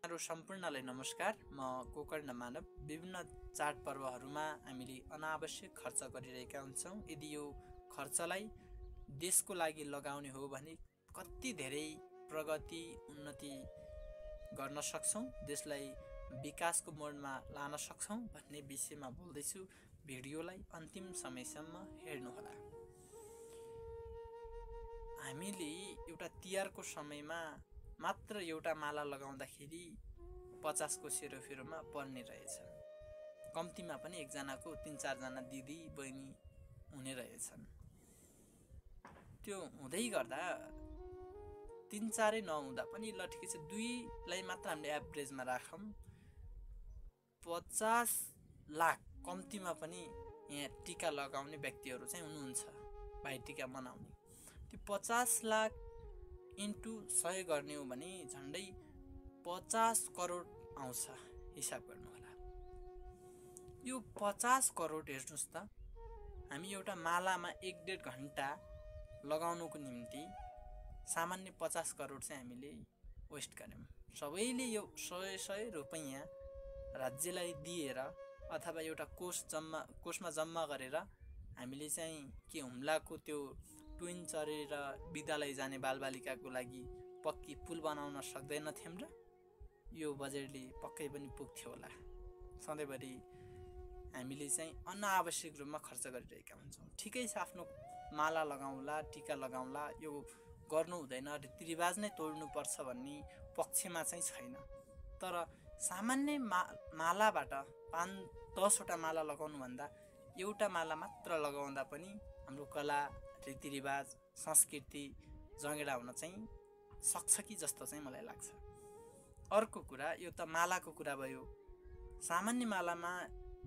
सम्पूर्णलाई नमस्कार। म गोकर्ण मानव। विभिन्न चाडपर्वहरूमा हामीले अनावश्यक खर्च गरिरहेका हुन्छौँ। यदि यो खर्चलाई देशको लागि लगाउने हो भने कति धेरै प्रगति उन्नति गर्न सक्छौँ, देशलाई विकासको मोडमा लान सक्छौँ भन्ने विषयमा बोल्दैछु। भिडियोलाई अन्तिम समयसम्म हेर्नुहोला। हामीले एउटा तिहारको समयमा मात्र एउटा माला लगाउँदाखेरि 50 को सेरोफेरोमा पर्ने रहेछ। कम्तीमा पनि एकजनाको 3-4 जना दिदी बहिनी हुने रहेछन्। त्यो हुँदै गर्दा 3-4 नहुँदा पनि ल ठिकै छ, 2लाई मात्र हामीले एभरेजमा राखौँ। 50 लाख कम्तीमा पनि यहाँ टिका लगाउने व्यक्तिहरू चाहिँ हुनुहुन्छ, भाइ टिका मनाउने। त्यो 50 लाख इन्टु 100 गर्ने हो भने झन्डै 50 करोड आउँछ। हिसाब गर्नुहोला। यो 50 करोड हेर्नुहोस् त, हामी एउटा मालामा 1-1.5 घन्टा लगाउनुको निम्ति सामान्य 50 करोड चाहिँ हामीले वेस्ट गर्यौँ। सबैले यो 100 रुपैयाँ राज्यलाई दिएर अथवा एउटा कोषमा जम्मा गरेर हामीले चाहिँ के हुम्लाको त्यो ट्विन चरेर विद्यालय जाने बालबालिकाको लागि पक्की पुल बनाउन सक्दैनथ्यौँ र यो बजेटले पक्कै पनि पुग्थ्यो होला। सधैँभरि हामीले चाहिँ अनावश्यक रूपमा खर्च गरिरहेका हुन्छौँ। ठिकै छ, आफ्नो माला लगाउँला, टिका लगाउँला, यो गर्नु हुँदैन, रीतिरिवाज नै तोड्नुपर्छ भन्ने पक्षमा चाहिँ छैन। तर सामान्य मालाबाट 5-10 वटा माला लगाउनुभन्दा एउटा माला मात्र लगाउँदा पनि हाम्रो कला, रीतिरिवाज, संस्कृति जगेडा हुन चाहिँ सक्छ कि जस्तो चाहिँ मलाई लाग्छ। अर्को कुरा, यो त मालाको कुरा भयो। सामान्य मालामा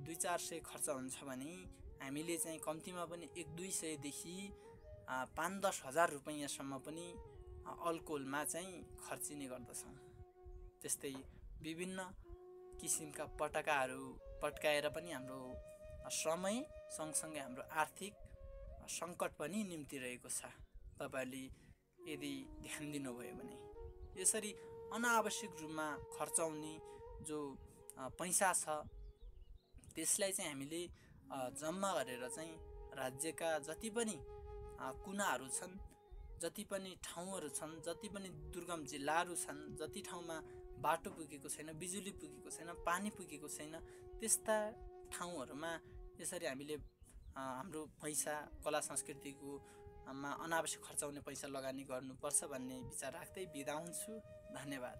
200-400 खर्च हुन्छ भने हामीले चाहिँ कम्तीमा पनि 100-200 देखि 5-10 हजार रुपैयाँसम्म पनि अल्कोहलमा चाहिँ खर्चिने गर्दछौँ। त्यस्तै विभिन्न किसिमका पटकाहरू पट्काएर पनि हाम्रो समय सँगसँगै हाम्रो आर्थिक सङ्कट पनि निम्तिरहेको छ। तपाईँहरूले यदि ध्यान दिनुभयो भने यसरी अनावश्यक रूपमा खर्चाउने जो पैसा छ त्यसलाई चाहिँ हामीले जम्मा गरेर चाहिँ राज्यका जति पनि कुनाहरू छन्, जति पनि ठाउँहरू छन्, जति पनि दुर्गम जिल्लाहरू छन्, जति ठाउँमा बाटो पुगेको छैन, बिजुली पुगेको छैन, पानी पुगेको छैन, त्यस्ता ठाउँहरूमा यसरी हामीले हाम्रो पैसा कला संस्कृतिको अनावश्यक खर्चाउने पैसा लगानी गर्नुपर्छ भन्ने विचार राख्दै बिदा हुन्छु। धन्यवाद।